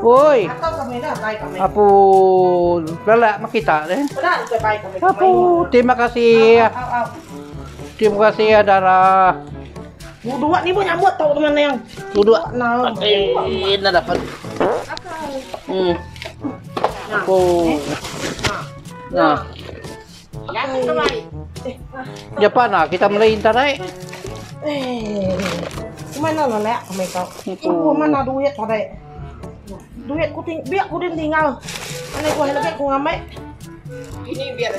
Oi. Apu lelak meh kita deh. Apu terima kasih. Terima kasih ya dara. Duduk ni pun nyambut tau teman yang. Duduk. Eh, dah dapat. Apu. Nah. Japa nah kita meli intarai. Eh. Mana lah lek kami kau. Aku mana duit tadi. Duit ku ting biak ku din tinggal. Mana ku lagi ku ngamai. Ini biar.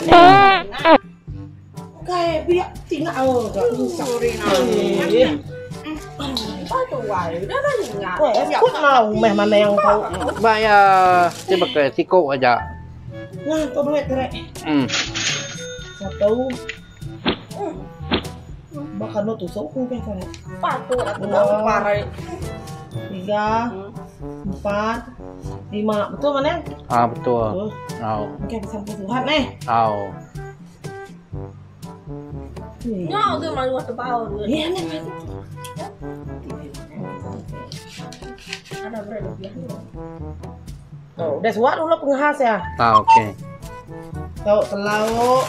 Kai biak tinggal. Sorry nah. Kut mau meh mana yang kau. Ba ya, ti baka siko aja. Nah, tu duit rek. Satu. Baka no tusuk ku ke sana. Patu Dua. Tiga, empat, lima. Betul mana? Ah, betul. Au. Okey, pesan Tuhan eh. Au. No, tu malu atau bau tu. Ya, ni. Ada berapa lebih? Oh, udah suat dulu penghas ya. Ah, okey. Tau telur.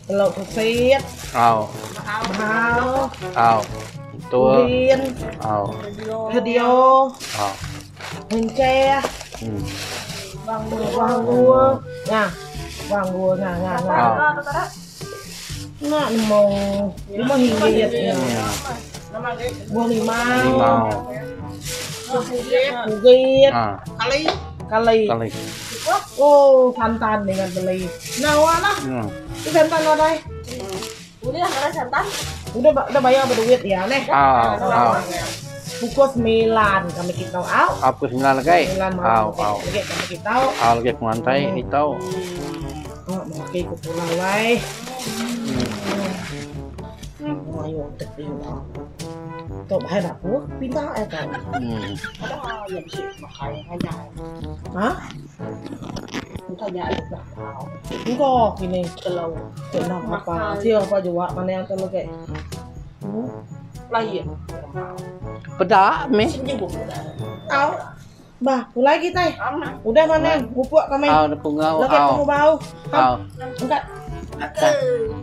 Telur kesit. Au. Mahal. Au. Betul. Durian. Au. Radio. Au. Menceh. Bang gua. Nah. Bang gua nah nah nah. Nak mau lima ringgit ya. Buah limau. Limau. Bukit. Ah. Kali. Kali. Kali. Oh, santan dengan beli. Nah, lah. Itu santan ada. Udah ada santan. Udah udah bayar berduit ya, neh. Ah, ah. Pukul 9 kami kita au. Pukul 9 lagi. Au, au. Lagi kami kita. Au lagi pengantai kita. Oh, makai ke pulau lai. Oh, ayo tepi. Tok bahaya dapur, pindah eh tau. Ada yang bisa makan hanya. Hah? Bukannya ada bakal. Engkau gini telur. Kenapa apa? Siapa juga mana yang telur kayak? Lagi. Pedak meh. Tahu. Bah, mulai kita. Udah mana? Pupuk kami. Au, pungau. Lagi kamu bau. Au. Enggak.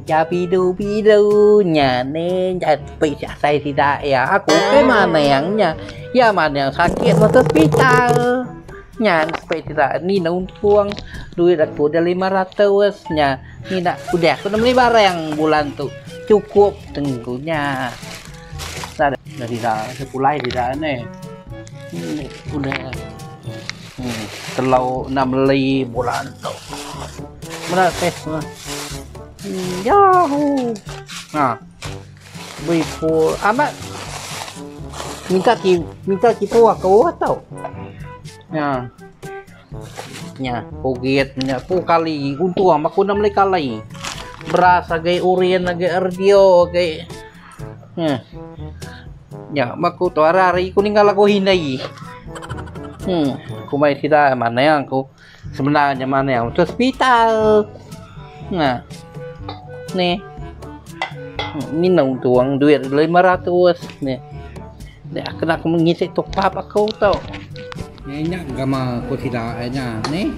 Ya bidu bidu nya ne ya pi saya tidak ya aku ke mana yang nya ya mana yang sakit masuk hospital nya supaya tidak ni nak untung duit aku dah 500 nya ni nak udah aku nak beli barang bulan tu cukup tenggunya dah dah tidak sepulai tidak ni udah telur nak beli bulan tu mana teh Yahoo. Nah, beli pul amat minta ki minta tipu aku atau ya nya poget nya pu kali untung aku nak beli kali beras agai urin agai erdio agai ya ya maku tu hari ku ninggal aku hindai ku mai sida mana yang aku sebenarnya mana yang untuk hospital nah ni ni nak tuang duit 500 ni ni aku nak mengisi top up aku tau ni nyak gama aku tidak nya ni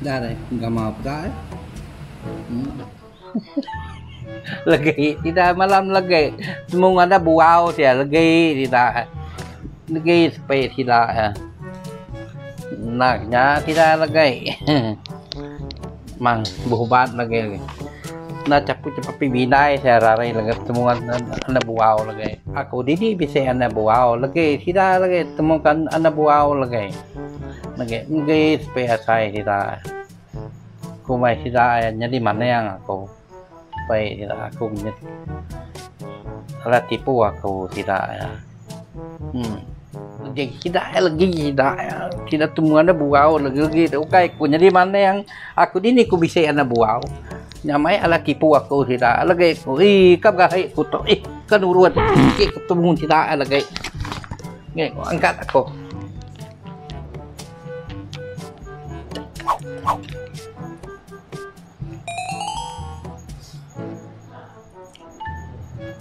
dah dah gama apa lagi tidak malam lagi semua ada buau dia lagi tidak lagi supaya tidak naknya tidak lagi mang bubat lagi na capu cepat pibinai saya rarai lagi temuan anak buau lagi aku didi bisa anak buau lagi tidak lagi temukan anak buau lagi lagi lagi supaya saya tidak kumai tidak jadi mana yang aku supaya tidak aku alat tipu aku tidak ya lagi tidak lagi tidak tidak temuan anak buau lagi lagi okay aku jadi mana yang aku dini aku bisa anak buau nyamai ala tipu aku tidak lagi aku eh kap gahi aku tu eh kan uruan ke ketemu tidak lagi nge angkat aku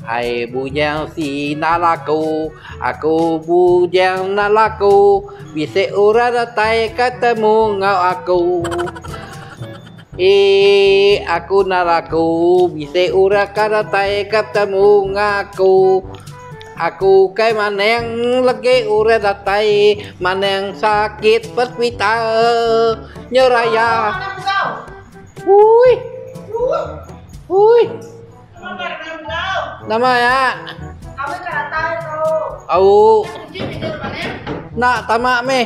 Ai bujang si enda laku, aku bujang enda laku, bisi orang datai ka temu enggau aku. Ii aku enda laku, bisi orang ka datai ka temu enggau aku. Aku ukai manang legi orang datai, manang sakit hospital nyeraya. Ui. Ui. Nama ya? Au. Nak tama meh.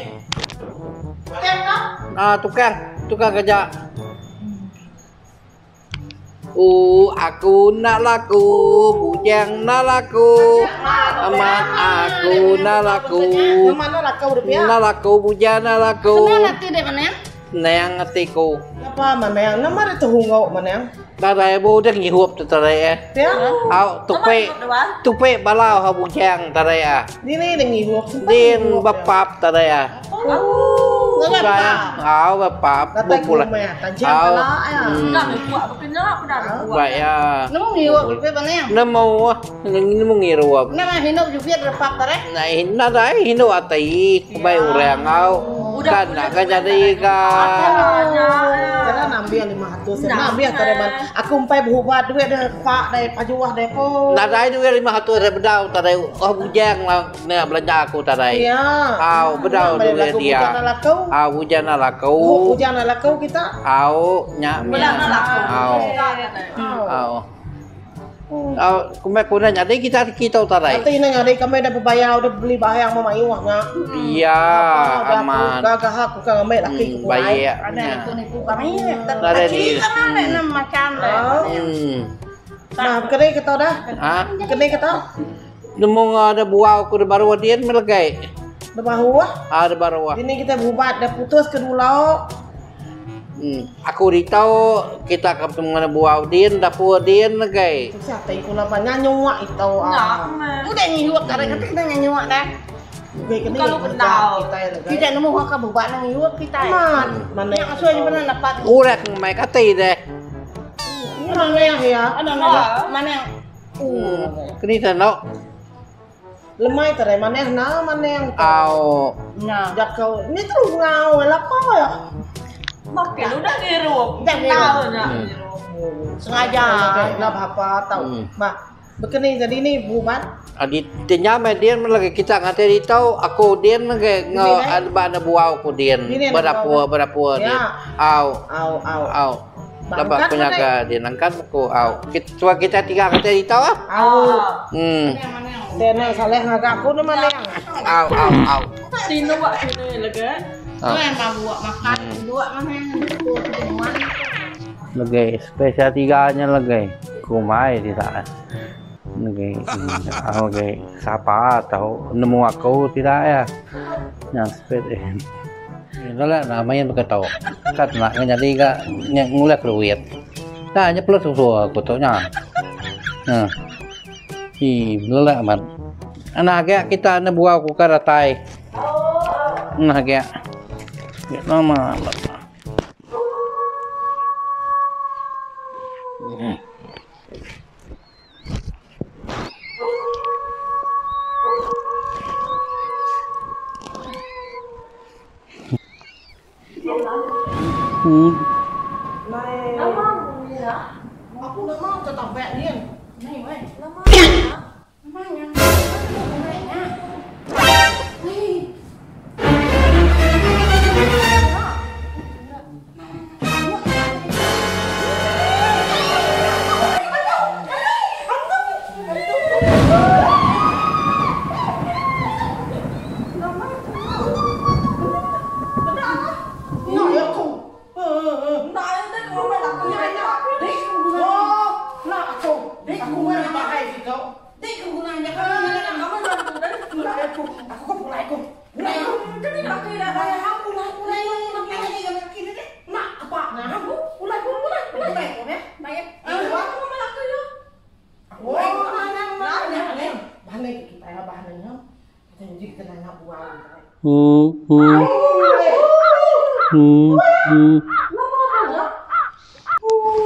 Ah tukang, tukang kerja. Uh, aku nak laku, bujang nak laku. Amat aku nak laku. Nak laku bujang nak laku. Nang ati ku. Napa manang? Nama dia tehungau manang? Nadai bu deh ngihup tu tadi eh. Pia? Au tupi tupi balau ha bujang tadi ah. Dini dia ngihup. Din bepap tadi ah. Bukai ah. Au bepap Datai ke bepulai. rumah tajam Au. kala ya. Baik ah. Nemu ngirup lebih manang. Nemu ah nemu ngirup. Nama hidup juga repap tadi. Nah, nadai hindu ati bai orang au. Kan nak kan jadi ka. Karena nambil 500 nambil tadi man. Aku empai berubah duit dah pak dai pajuah dai po. Nadai duit 500 dah bedau tadai oh bujang lah nak belanja aku tadai. Ya. Au bedau duit dia. Au bujang nak laku. Bujang nak laku kita. Au nyak mia. Au. Au. Au kumai kuna nyadi kita kita tadai. Nanti nak nyadi kami dah berbayar dah beli barang mau mayuh ngak. Ya aman. Gagah aku kan ambil laki Hmm, ku pulai. baik. Ada aku nipu kami. Nadai ni. Mana nak makan dah. Nah, kena kita dah. Ha? Kena kita. Nemu ada buah aku dah baru dia melegai. Dah bahu ah. Ada baru ah. Ini kita berubat dah putus ke dulu. Aku ditau kita akan ketemu dengan buah din dapur din legai. Susah tai ku lama nyanyuak itu ah. Udah nyihuak dah kata kita nyanyuak dah. Kalau kenal. Kita nemu hak kebubat nang nyihuak kita. Man, mana Yang asuh ni pernah dapat. Urek mai kati deh. Mana yang ya? Ada mana? Mana yang? Kini tanok. Lemai terai mana na mana yang Au. Nah. jakau. Ni terus ngau apa ya? Makin udah ngirup. Udah ngirup. Sengaja. Lah apa tahu. Bah, begini jadi ni berubat. Adi tinya mai din lagi kita ngate di tau aku din lagi ngo ada bana buah aku din berapur berapur din. Au. Au au. Au. Dapat penyaga din angkat aku au. Kita kita tiga ngate di tau ah. Au. Hmm. Dena saleh ngagak aku ni mana yang? Au au au. Sino wak sino lagi. Memang buat makan dua mana yang Lagi spesial tiganya lagi. Kumai tidak. Lagi lagi siapa tahu nemu aku tidak ya. Yang spesial. Ini lah namanya berkata. Kat nak jadi ka ngulek duit. Nah, hanya plus susu aku tu nya. Nah. Ih, lelak amat. Anak agak kita nak buat aku karatai. Nah agak. Lama. Aku dah mau tetap baik ni. Ni weh. Lama. Namanya.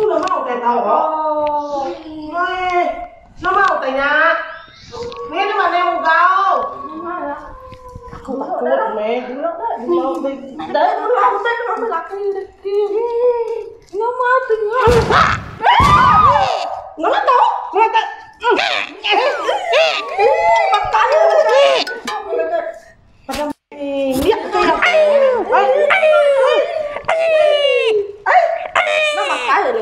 Lama udah tahu kok. Nama tanya. Ni ni mana yang mugau? Aku takut meh. Dah dulu aku tak kena lelaki lelaki. Nama tu ya. Nama tahu? Nama tak? Makan. Lihat tu ya. Nama makan lagi.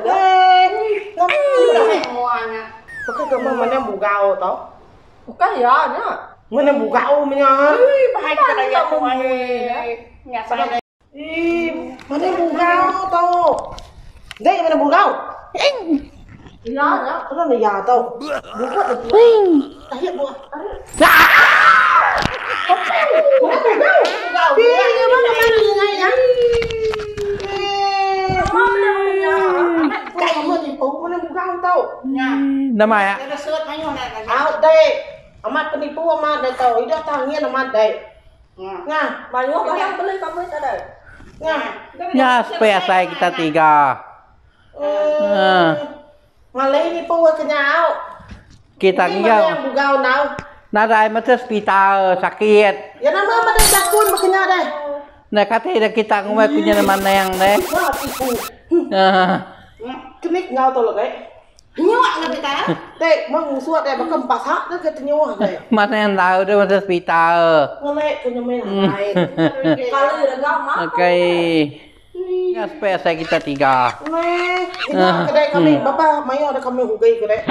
Nama. Pakai kamu mana yang bugau tau? Bukan ya, nya. Mana bugau punya? Bahaya kita lagi aku main. Ih, mana bugau tau? Dek mana bugau? Ya, nya. Mana ya tau? Bugau tu. Tarik buah. Mana bugau? Ih, mana mana ni ya? Kamu tipu mana bugau tau? Nama ya? Out dek. Amat penipu amat dah tahu. Ida tangian amat dek. Nah, Banyak barang beli kamu tak ada. nah. Ya, supaya saya kita tiga. Eh, Malay ni pun kenyau. Kita Ini mana yang ngiau. bugau nau? Nadai mata hospital sakit. Ya nama mana jakun berkena deh. Nah kata dah kita ngumai punya mana yang deh. Wah tipu. Ah. Kenik ngau tolong dek. Nyuak lebih tak? Dek, mau ngusuat dek bakal pasah dek ke nyuah dek. Mana yang tahu dia mata hospital. Ngelek ke nyemen lain. Kalau ada gamma. Okey. Ya, supaya saya kita tiga. Neh, ini kedai kami, bapa mayo ada kami hugai kedai.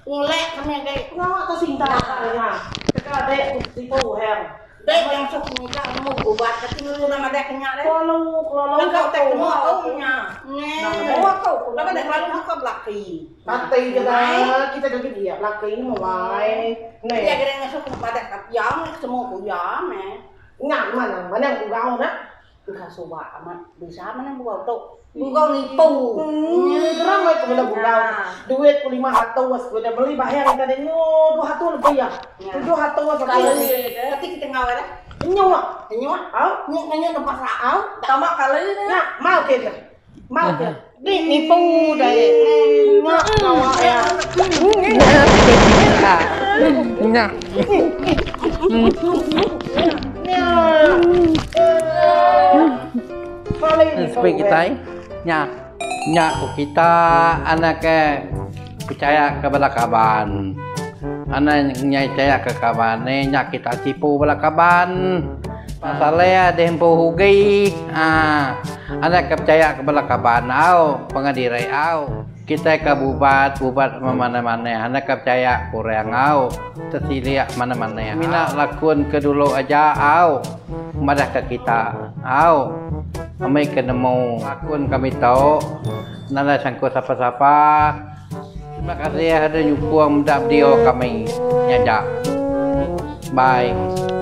Ngulek kami dek. Ngawak tak sinta ya. Cakap dek tipu hang. Dek yang sok nikah mau ubat tapi lu nama dek kenyak dek. Kalau kalau Kau tak semua kau nya. Neh. kau. Lama dek lalu kau belaki. Mati kita, kita jadi dia laki ni mau baik. Dia Neh, kira ngasuk kepada yang semua punya meh. ngam mana mana yang bugau nak? Kau soba amat bisa mana bugau tu. Bugau nipu. Geram aku mana bugau. Duit ku 500, ku dah beli bayang tadi nyo 200 lebih ya. 700 Kalau aku. tapi kita ngawal dah. Nyo ah. Nyuak. Au. Nyuak nyuak tempat au. Tamak kali ni. Nya, mau ke dia? Mau ke? Ni nipu dah. Nya, bawa ya. Nya. Nya. Paling ni Supaya kita nya. Nya ku kita anak ke percaya ke bala kaban. Anak nya percaya ke kaban ni nya kita tipu bala kaban. Pasalnya ada yang hugi. Ah, anak ke percaya ke bala kaban au, pengadirai au. Kita ke bubat, bubat mana-mana. Anak ke percaya kurang au. Tersiliak mana-mana. Mina lakun ke dulu aja au. Madah ke kita au. Kami ke nemu lakun kami tahu. Nada sangkut siapa-siapa. Terima kasih ada nyukung mendap dia kami. Nyajak. Bye.